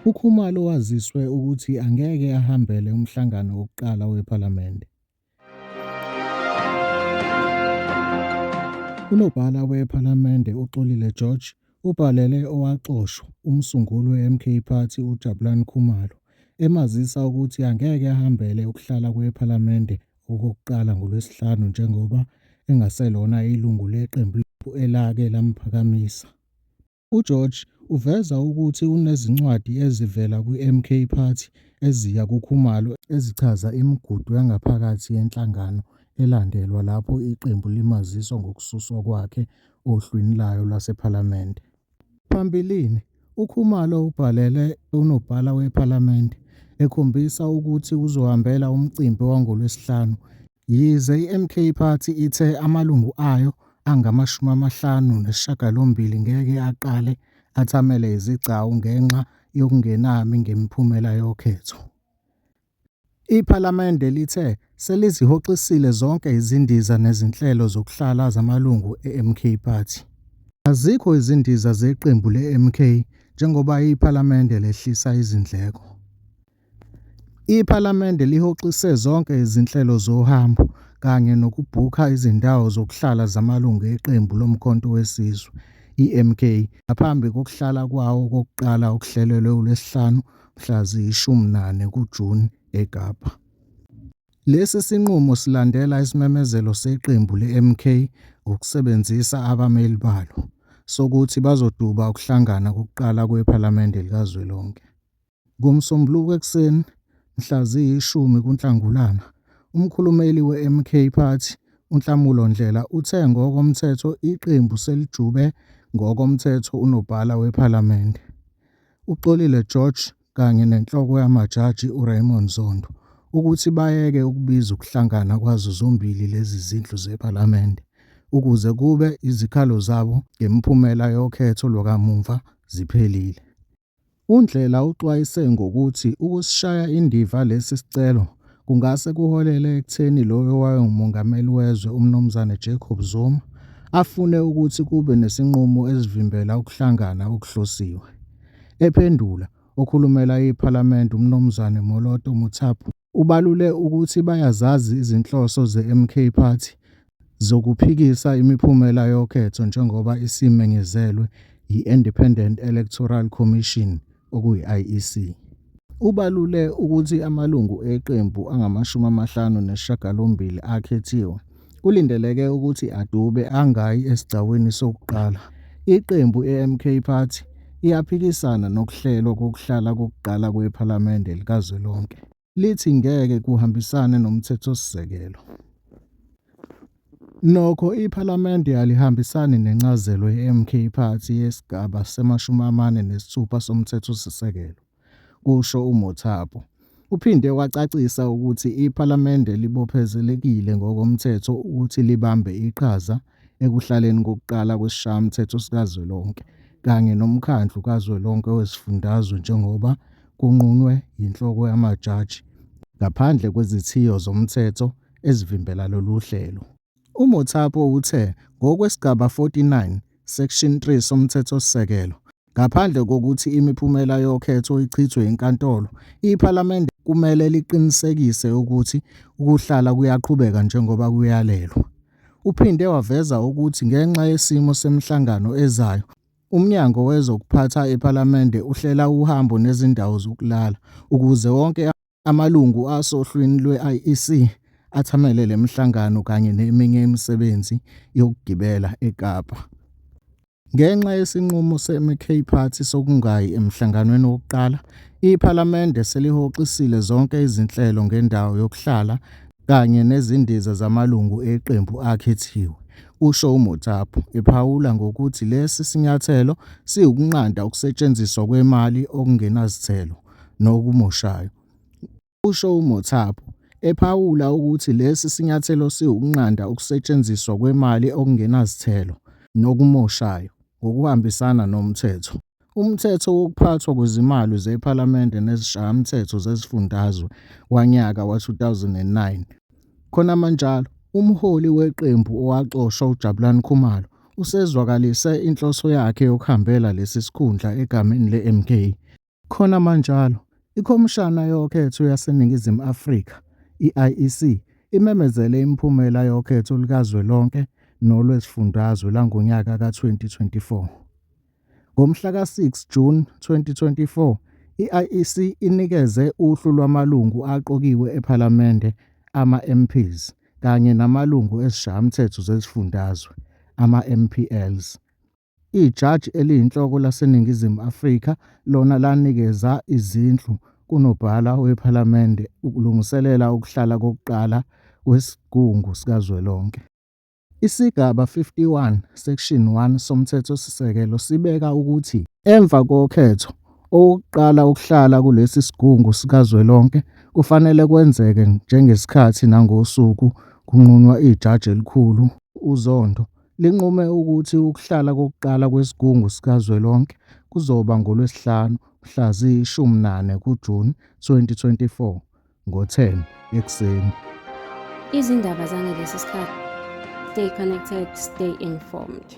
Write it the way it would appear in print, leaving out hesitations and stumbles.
UKhumalo waziswe ukuthi angeke ahambele umhlangano wokuqala wePhalamende. UNobhala wePhalamende uXolile George ubhalele owaxoshwa umsunguli we-MK Party uJabulani Khumalo emazisa ukuthi angeke ahambele ukuhlala kwePhalamende okokuqala ngoLwesihlanu njengoba engaselona ilungu leqembu elake lamphakamisa. UGeorge uveza ukuthi unezincwadi ezivela kwiMK Party eziya kuKhumalo ezichaza imigudu yangaphakathi yenhlangano elandelwa lapho iqembu limazisa ngokususwa kwakhe ohlwini lwayo lwasePhalamende. Phambilini, uKhumalo ubhalele uNobhala wePhalamende ekhombisa ukuthi uzohambela umcimbi wangoLwesihlanu Yize iMK Party ithe amalungu ayo angama-58 ngeke aqale athamele izigcawu ngenxa yokungenami ngemiphumela yokhetho. Iphalamende lithe selizihoxisile zonke izindiza nezinhlelo zokuhlala zamalungu e-MK Party. Azikho izindiza zeqembu le-MK njengoba iphalamende lehlisa izindleko. Iphalamende lihoxise zonke izinhlelo zohambo kanye nokubhukha izindawo zokuhlala zamalungu eqembu loMkhonto weSizwe, i-MK, ngaphambi kokuhlala kwawo kokuqala okuhlelelwe uLwesihlanu mhla ziyi-14 kuJuni eKapa. Lesi sinqumo silandela isimemezelo seqembu le-MK ngokusebenzisa abameli balo, sokuthi bazoduba ukuhlangana kokuqala kwePhalamende likazwelonke. NgoMsombuluko ekuseni, mhla ziyi-10 kuNhlangulana, umkhulumeli weMK Party uNhlamulo Ndhlela uthe ngokomthetho iqembu selijube ngokomthetho uNobhala wePhalamende, uXolile George kanye neNhloko yamaJaji uRaymond Zondo ukuthi bayeke ukubiza ukuhlangana kwazo zombili lezi zindlu zePhalamende ukuze kube izikhalo zabo ngemiphumela yokhetho lwakamuva ziphelile. UNdhlela uxwayise ngokuthi ukusishaya indiva lesi sicelo kungase kuholele ekutheni loyo owayenguMongameli wezwe uMnuz Jacob Zuma afune ukuthi kube nesinqumo esivimbela ukuhlangana okuhlosiwe. Ephendula, okhulumela iPhalamende uMnuz Moloto Mothapo Ubalule ukuthi bayazazi izinhloso zeMK Party zokuphikisa imiphumela yokhetho njengoba isimenyezelwe yi-Independent Electoral Commission, okuyi-IEC. Ubalule ukuthi amalungu eqembu angama-58 akhethiwe kulindeleke ukuthi adube angayi esigcawini sokuqala. Iqembu iMK Party iyaphikisana nokuhlelwa kokuhlala kokuqala kwePhalamende likazwelonke. Lithi ngeke kuhambisane noMthethosisekelo. Nokho iPhalamende alihambisani nencazelo yeMK Party yesigaba sema-46 soMthethosisekelo, kusho uMothapo. Uphinde wacacisa ukuthi iPhalamende libophezelekile ngokomthetho ukuthi libambe iqhaza ekuhlaleni kokuqala kwesiShayamthetho Sikazwelonke kanye noMkhandlu Kazwelonke Wezifundazwe njengoba kunqunywe yiNhloko yamaJaji ngaphandle kwezithiyo zomthetho ezivimbela lolu hlelo. UMothapo uthe ngokwesigaba 49, section 3 soMthethosisekelo, ngaphandle kokuthi imiphumela yokhetho ichithwe yinkantolo, iPhalamende kumele liqinisekise ukuthi ukuhlala kuyaqhubeka njengoba kuyalelwa. Uphinde waveza ukuthi ngenxa yesimo semihlangano ezayo, UMnyango Wezokuphatha ePhalamende uhlela uhambo nezindawo zokulala ukuze wonke amalungu asohlwini lwe-IEC athamele le mihlangano kanye neminye imisebenzi yokugibela eKapa. Ngenxa yesinqumo seMK Party sokungayi emhlanganweni wokuqala, iPhalamende selihoxisile zonke izinhlelo ngendawo yokuhlala kanye nezindiza zamalungu eqembu akhethiwe, kusho uMothapo, ephawula ngokuthi lesi sinyathelo siwukunqanda ukusetshenziswa kwemali okungenazithelo nokumoshayo. Kusho uMothapo, ephawula ukuthi lesi sinyathelo siwukunqanda ukusetshenziswa kwemali okungenazithelo nokumoshayo, ngokuhambisana nomthetho. Umthetho Wokuphathwa Kwezimali zePhalamende Nezishayamthetho Zezifundazwe wanyaka wa-2009. Khonamanjalo, umholi weqembu owaxoshwa uJabulani Khumalo usezwakalise inhloso yakhe yokuhambela lesi sikhundla egameni le-MK. Khonamanjalo, iKhomishana Yokhetho yaseNingizimu Afrika, i-IEC, imemezele imiphumela yokhetho lukazwelonke nolwezifundazwe langonyaka ka-2024. Ngomhlaka 6 Juni 2024, i-IEC inikeze uhlu lwamalungu aqokiwe ePhalamende, ama-MPs, kanye namalungu eziShayamthetho zezifundazwe, ama-MPLs. IJaji eliyiNhloko laseNingizimu Afrika lona lanikeza izinhlu kuNobhala wePhalamende ukulungiselela ukuhlala kokuqala kwesiGungu Sikazwelonke. Isigaba 51 section 1 soMthethosisekelo sibeka ukuthi emva kokhetho, okokuqala ukuhlala kulesi Sigungu Sikazwelonke kufanele kwenzeke ngesikhathi nangosuku kunqunywa iJaji eliKhulu uZondo linqume ukuthi ukuhlala kokuqala kwesiGungu Sikazwelonke kuzoba ngoLwesihlanu, mhla ziyi-14 kuJuni 2024, ngo-10 ekuseni. Izindaba zangalesi sikhathi. Stay connected, stay informed.